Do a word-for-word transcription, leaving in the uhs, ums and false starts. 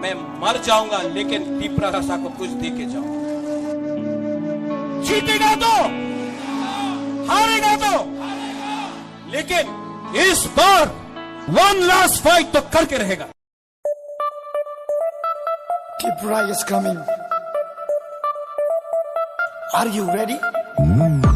मैं मर जाऊंगा, लेकिन तिपरासा को कुछ दे के जाऊंगा। जीतेगा तो, हारेगा तो, लेकिन इस बार वन लास्ट फाइट तो करके रहेगा। Tipra is coming. Are you ready?